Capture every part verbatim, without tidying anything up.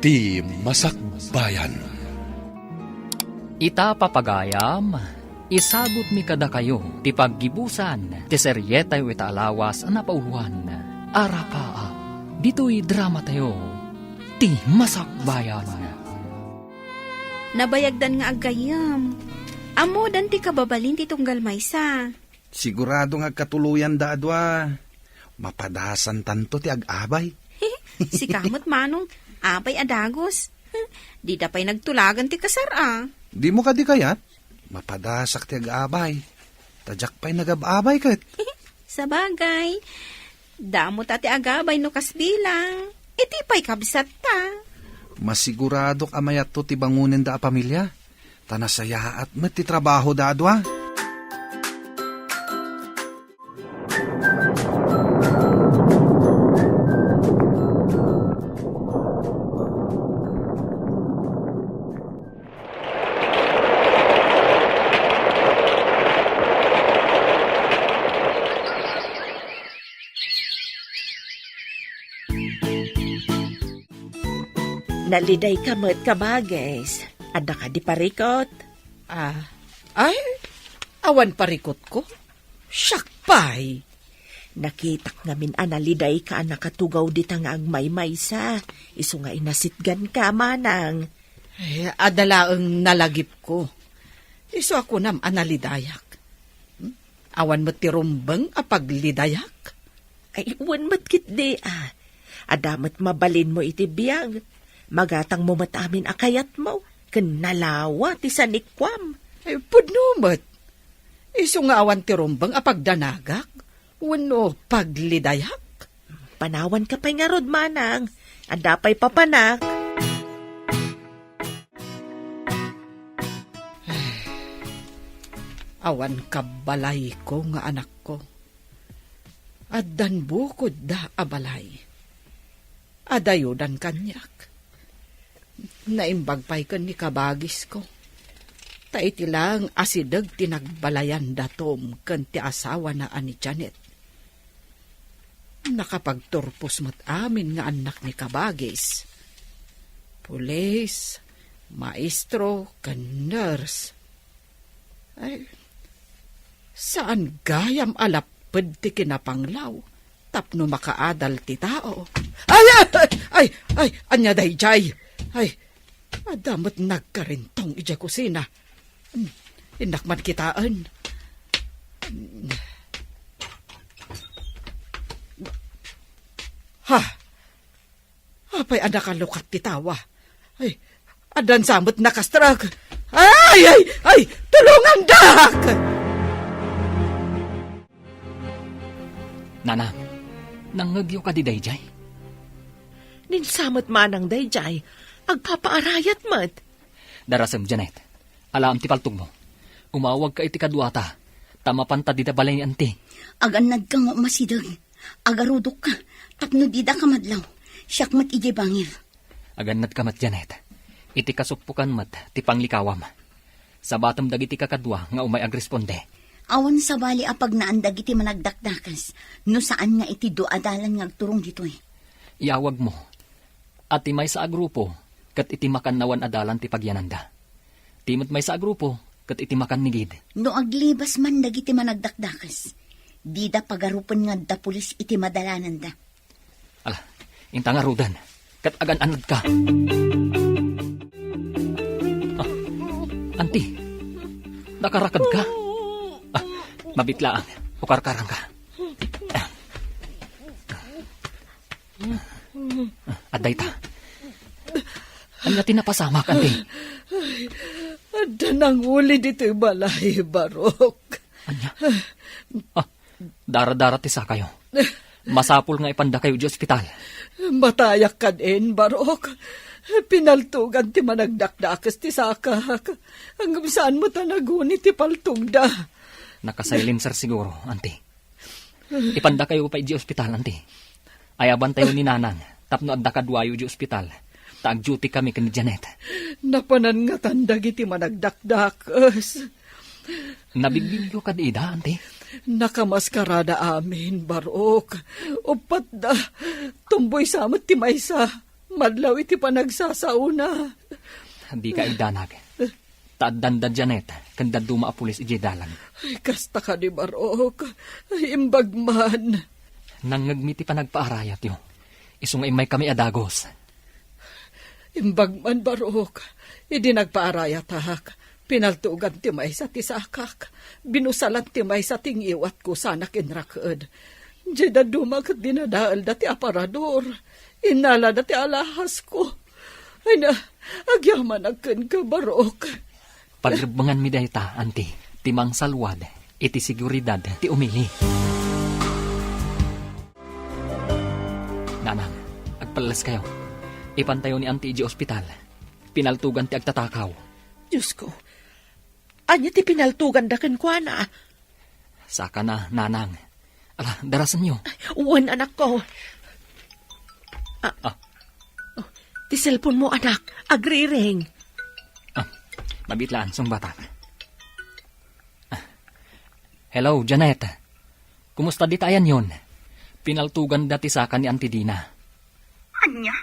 Ti Masakbayan. Ita, papagayam, isagutmi kadakayo ti paggibusan ti serietayo ita a lawas a napauluan, Arapaap. Ditoy dramatayo, Ti Masakbayan. Nabayagdan nga aggayyem. Ammodan ti kababalin ti tunggal maysa. Sigurado nga agkatuloyanda a dua. Mapadasantanto ti ag-abay. Sika met, Manong, abay a dagus. Dida pay nagtulagan ti kasar a. Dimo kadi kayat? Mapadasak ti ag-abay. Ta diak pay nagab-abay ket. Sabagay, damo ta ti agabay no kasbilang. Iti pay kabsatta. Masiguradok a mayatto ti bangonenda a pamilia. Ta nasayaat met ti trabahoda a dua. Nalidayka met, kabagis. Adda kadi parikut? Ah, ay, awan parikutko. Siak pay. Nakitak ngamin a nalidayka a nakatugaw dita nga agmaymaysa, isu nga inasitganka, manang. Eh, adda laeng nalagipko. Isu a kunam a nalidayak. Hmm? Awan met ti rumbeng a paglidayak? Ay, wen met ketdi, a. Adda met mabalinmo iti biag. Magatangmo met amin a kayatmo, ken nalawa ti sanikuam. Ay, pudno met. Isu nga awan ti rumbeng a pagdanagak wenno paglidayak? Panawanka pay ngarud, manang. Adda pay papanak. Awan kabbalayko nga anakko. Addan bukodda a balay. Adayodan kaniak. Naimbag pay ken ni kabagisko. Ta iti laeng asideg ti nagbalayanda Tom ken ti asawana a ni Janet. Nakapagturpos met amin nga annak ni kabagis. Pulis, maestro, ken nurse. Ay, saan gayam a lapped ti kinapanglaw tapno makaadal ti tao. Ay, ay, ay, ay, ay, ania daydiay? Ay, adda met nagkarintong idiay kusina. Hmm, innak man kitaen. Ha? Apay a nakalukat ti tawa? Ay, addan sa met nakastrek. Ay, ay, ay, tulongandak! Nanang, nangngegyo kadi daydiay? Ninsa met manang daydiay, agpapaarayat met. Darasem, Janet. Alaem ti paltogmo. Umawagka iti kaduata, ta mapanta dida balay ni Anti. Agannadka nga umasideg. Agarudokka, tapno didaka madlaw. Siak met idiay bangir. Agannadka met, Janet. Iti kasuppokan met ti panglikawam. Sabatem dagiti kakadua nga umay agresponde. Awan sabali a pagnaan dagiti managdakdakes no saan nga iti dua a dalan nga agturong ditoy. Iyawagmo a ti maysa a grupo ket iti makannawan a dalan ti pagyananda. Ti met maysa a grupo ket iti makannigid. No aglibas man dagiti managdakdakes, dida pagarupen nga adda pulis iti madalananda. Ala, inta ngaruden, ket agan-anadka. Ah, Anti, nakarakedka? Ah, mabitlaang, ukarkarangka. Adda ita. Ania ti napasamak, Anti? Ay, adda nanguli ditoy balay, Barok. Ania? Ah, dara-dara ti sakayo. Masapul nga ipandakayo idiay ospital. Matayak kad-en, Barok. Pinaltugan ti managdakdakes ti sakak. Ngem saan met a naguni ti paltogda. Nakasilencer siguro, Anti. Ipandakayo pay idiay ospital, Anti. Ayabantayo ni Nanang tapno adda kaduayo idiay ospital, ta agdutikami ken ni Janet. Napanan ngatan dagiti managdakdakes. Nabigbigyo kadi ida, Anti? Nakamaskarada amin, Barok. Uppatda. Tumboy sa met ti maysa. madlaw iti panagsasaona. Dika agdanag. Ta addanda Janet ken dadduma a pulis idiay dalan. Ay, kasta kadi, Barok. Ay, imbag man. Nangngegmi ti panagpaarayatyo. Isu nga immaykami a dagus. Imbag man, Barok. Idi nagpaarayatak, pinaltugan ti maysa ti sakak. Binusalan ti maysa ti ngiwatko sanak inraked. Diay dadduma ket dinadaelda ti aparador. Innalada ti alhasko. Ay na, agyamanak kenka, Barok. Pagrebbenganmi dayta, anti, ti mangsalwad iti seguridad ti umili. Nanang, agpalleskayo. Ipantayo ni anti idiay ospital. Pinaltugan ti agtatakaw. Diosko, ania ti pinaltuganda kenkuana? Sakana, nanang. Ala, darasenyo. Wen, anakko. Ah, Ah. Oh, ti cellphone mo, anak. Agriring. Ah, mabitlaan, sungbatak. Ah. Hello, Janet. Kumusta dita ayanyon? Pinaltuganda ti saka ni Auntie Dina. Ania?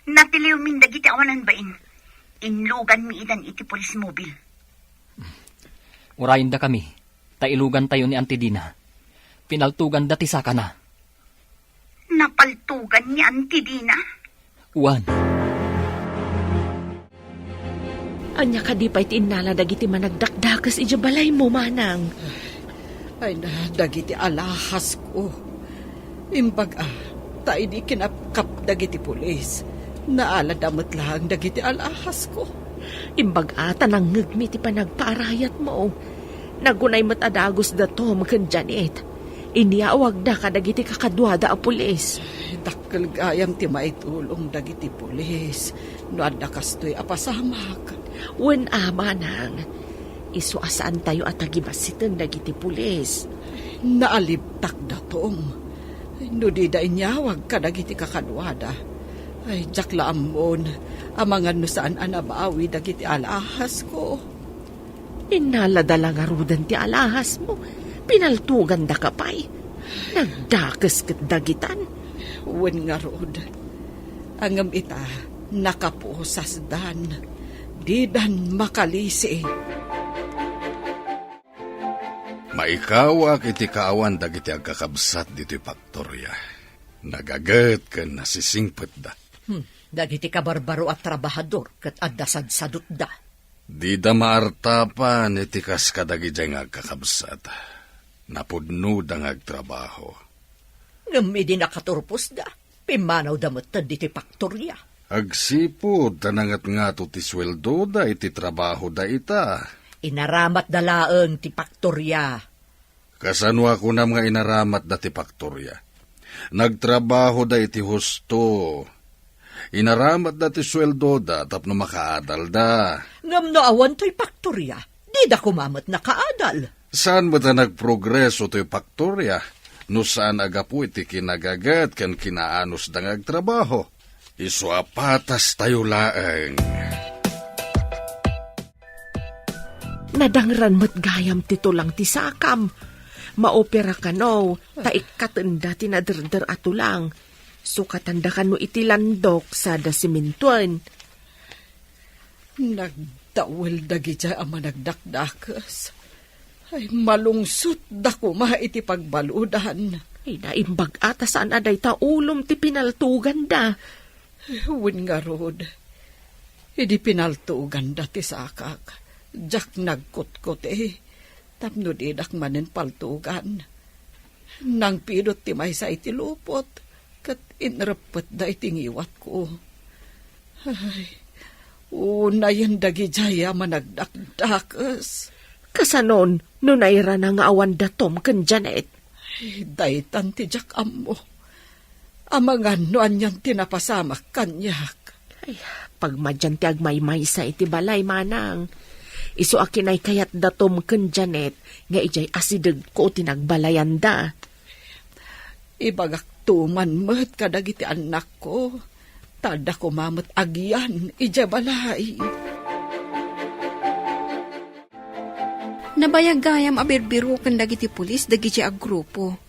Natiliwmin dagiti awanan bain. Inluganmi idan iti police mobile. Urayendakami, ta ilugantayo ni Auntie Dina. Pinaltuganda ti sakana. Napaltugan ni Auntie Dina? Wen. Ania kadi pay ti innala dagiti managdakdakes idiay balaymo, manang? Ay na, dagiti alhasko. Imbag a, ta idi kinapkap dagiti pulis, naalada met laeng dagiti alhasko. Imbag a, ta nangngegmi ti panagpaarayatmo. Nagunay met a dagusda Tom ken Janet. Inyawagda kadagiti kakaduada a pulis. Dakkel gayam ti maitulong dagiti pulis no adda kastoy a pasamak. Wen a, manang. Isu a saantayo a tagibassiten dagiti pulis. Naalibtak da Tom. No dida inyawag kadagiti kakaduada. Ay, diak la ammon, amangan no saan a nabawi dagiti alhasko. Innalada la ngaruden ti alhasmo. Pinaltugandaka pay. Nagdakes ket dagitan. Wen ngarud. Ngem ita, nakapuosasdan. Didan makalisi. Maikawak iti kaawan dagiti agkakabsat ditoy paktoria. Nagaget ken nasisingpetda. Hmm, dagiti kabarbaro a trabahador ket adda sadsadutda. Dida maartapan iti kas kadagidiay nga agkakabsat. Napudnoda nga agtrabaho. Ngem idi nakaturposda, pimmanawda met ditoy paktoria. Agsipud ta nangatngato ti sueldoda iti trabahoda ita. Inaramatda laeng ti paktoria. Kasano a kunam nga inaramatda ti paktoria? Nagtrabahoda iti husto. Inaramatda ti sueldoda tapno makaadalda. Ngem no awan toy paktoria, dida koma met nakaadal. Saan met a nagprogreso toy paktoria no saan a gapu iti kinagaget ken kinaanusda nga agtrabaho? Isu a patastayo laeng. Nadangran met gayam ti tulang ti sakam. Maopera kano, ta ikkatenda ti naderder a tulang. Sukatanda kano iti landok sada simintoen. Nagdawel dagidiay a managdakdakes. Ay, malungsotda koma iti pagbaludan. Ay, naimbag a ta saan a dayta ulom ti pinaltuganda. Wen ngarud, idi pinaltuganda ti sakak, diak nagkutkuti, tapno didak manen paltugan. Nangpidot ti maysa iti lupot, ket inreppetda iti ngiwatko. Ay, unayen dagidiay a managdakdakes. Kasanon no nairana nga awan da Tom ken Janet? Ay, daytan ti diak ammo. Amangan no anian ti napasamak kaniak. Ay, pagmadian ti agmaymaysa iti balay, manang. Isu a kinaykayat da Tom ken Janet nga idiay asidegko ti nagbalayanda. Ibagakto man met kadagiti annakko, ta adda koma met agian idiay balay. Nabayag gayam a birbiroken dagiti pulis dagiti a grupo.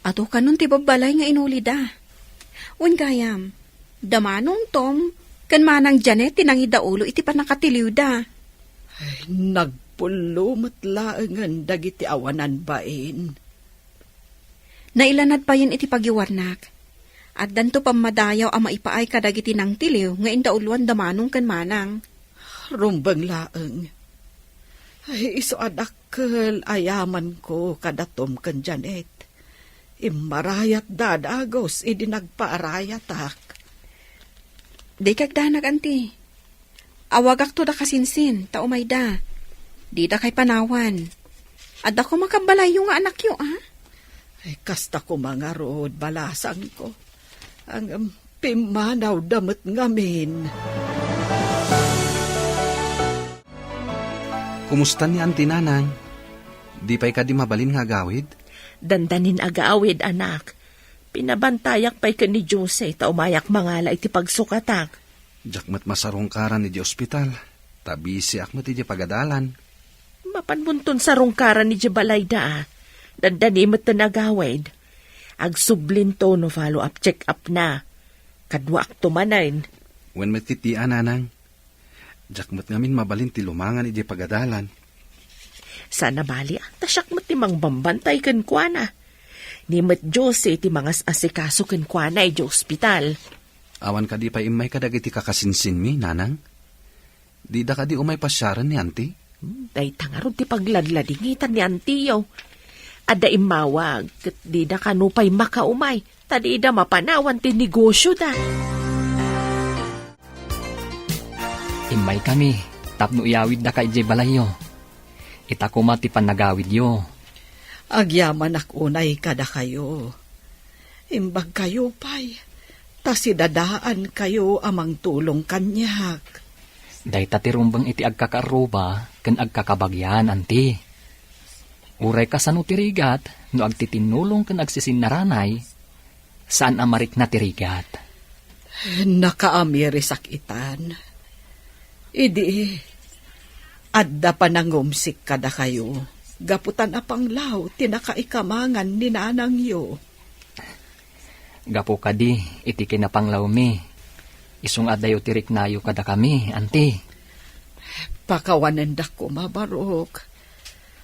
Adu kanon ti babbalay nga inulida. Wen gayam, Da Manong Tom ken Manang Janet ti nangidaulo iti pannakatiliwda. Ay, nagpullo met laengen dagiti awanan bain. Nailanad payen iti pagiwarnak. Addanto pammadayaw a maipaay kadagiti nangtiliw nga indauloan da Manong ken Manang. Rumbeng laeng. Ay, isu a dakkel a yamanko kada Tom ken Janet. Immarayatda a dagus idi nagpaarayatak. Dika agdanag, anti. Awagakto da kasinsin, ta umayda. Dida kay panawan. Adda koma kabbalayyo nga anakyo, a? Ay, kasta koma ngarud, balasangko. Ang, em, pimmanawda met ngamin. Kumusta ni Auntie Nanang? Di pay kadi mabalin nga agawid? Dandanin agawid, anak. Pinabantayak pay ken ni Jose ta umayak mangala iti pagsukatak. Diak met masarungkaran idiay ospital, ta bisiak met idiay pagadalan. Mapanmonton sarungkaran idiay balayda, a. Dandani met ti nagawid. Agsublinto no follow-up check-up na. Kaduaakto manen. Wen met iti a, Nanang. Diak met ngamin mabalin ti lumangan idiay pagadalan. Saan a bali, a. Ta siak met ti mangbambantay kenkuana. Ni met Jose ti mangas-asikaso kenkuana idiay ospital. Awan kadi pay immay kadagiti kakasinsinmi, Nanang? Dida kadi umay pasiaren ni Auntie? Hmm, dayta ngarud ti pagladladingitan ni Auntie-yo. Adda immawag, ket dida kano pay makaumay, ta dida mapanawan ti negosioda. Immaykami tapno iyawiddaka idiay balayyo. Ita koma ti pannagawidyo. Agyamanak unay kadakayo. Imbagkayo pay, ta sidadaankayo a mangtulong kaniak. Dayta ti rumbeng iti agkakaarruba ken agkakabagian, Auntie. Uray kasano ti rigat, no agtitinnulong ken agsisinnaranay, saan a marikna ti rigat. Nakaamirisak itan. Idi, adda panangumsik kadakayo, gapu ta napanglaw ti nakaikamangan ni nanangyo. Gapu kadi iti kinapanglawmi, isu nga adayo ti riknayo kadakami, Auntie. Pakawanendak koma, Barok.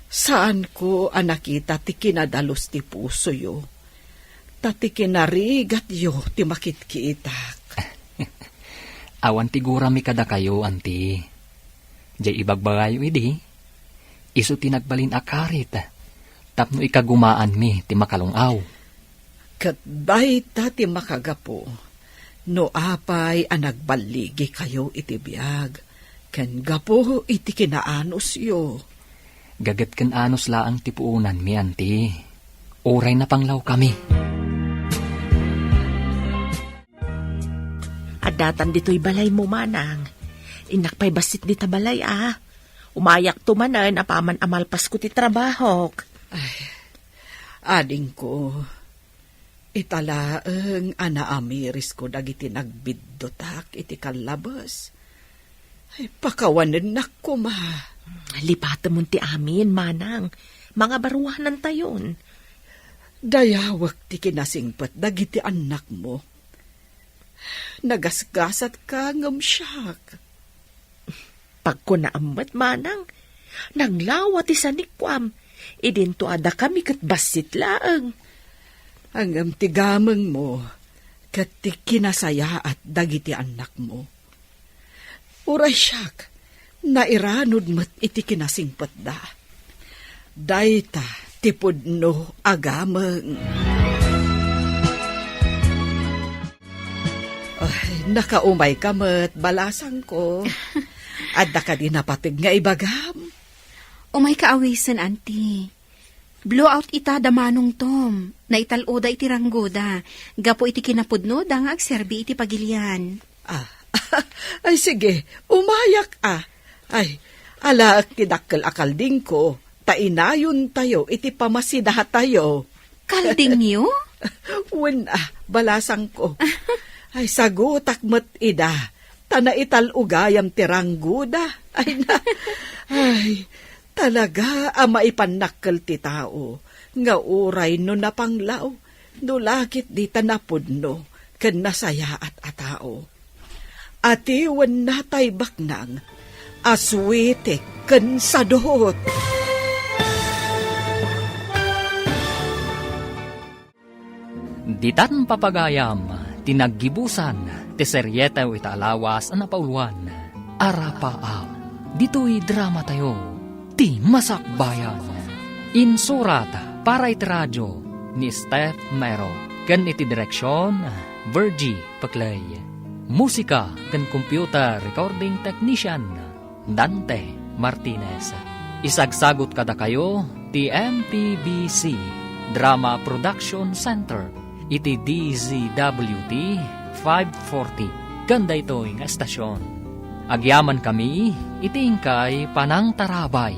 Saanko a nakita ti kinadalus ti pusoyo, ta ti kinarigatyo ti makitkitak. Awan ti gurami kadakayo, Auntie. Diay ibagbagayo idi, isu ti nagbalin a karit tapno ikagumaanmi ti makalung-aw. Ket dayta ti makagapu no apay a nagballigikayo iti biag ken gapu iti kinaanusyo. Gaget ken anus laeng ti puonanmi, Auntie. Uray napanglawkami. Addatan ditoy balaymo, Manang. Innak pay bassit dita balay, a. Umayakto manen apaman a malpasko ti trabahok. Ay, adingko, ita laeng a naamirisko dagiti nagbiddutak iti kallabes. Ay, pakawanennak koma. Lipatemon ti amin, Manang. Mangabaruanantayon. Dayawek ti kinasingpet dagiti annakmo. Nagasgasatka ngem siak. Pagkunaam met, Manang, naglawa ti sanikuam, idinto a dakami ket bassit laeng. Ngem ti gamengmo ket ti kinasayaat dagiti annakmo. Uray siak, nairanod met iti kinasingpetda. Dayta ti pudno a gameng. Ay, nakaumayka met, balasangko. Adda kadi napateg nga ibagam? Umayka awisen, Auntie. Blowout ita da Manong Tom. Naital-oda iti ranggoda. Gapu iti kinapudnoda nga agserbi iti pagilian. Ah, ay sige, umayak a. Ay, alaek ti dakkel a kaldingko, ta inayontayo iti pamasidatayo. Kaldingyo? Wen a, balasangko. Ay, sagutak met ida, ta naital-ogayam ti ranggoda. Ay na, ay, talaga a maipannakkel ti tao, nga uray no napanglaw, no lakit dita napudno, ken nasayaat a tao. Atiwenna tay baknang a suitik ken sadot. Ditan papagayam ti naggibusan ti serietew ita a lawas a napauluan, Arapaap. Ditoy dramatayo, ti Masakbayan. Insurat para iti radio ni Steph Mero ken iti direksion, Virgie Peclay. Musika ken computer recording technician, Dante Martinez. Isagsagut kadakayo ti M P B C Drama Production Center iti D Z W T five forty ken daytoy nga estasion. Agyamankami iti inkay panangtarabay.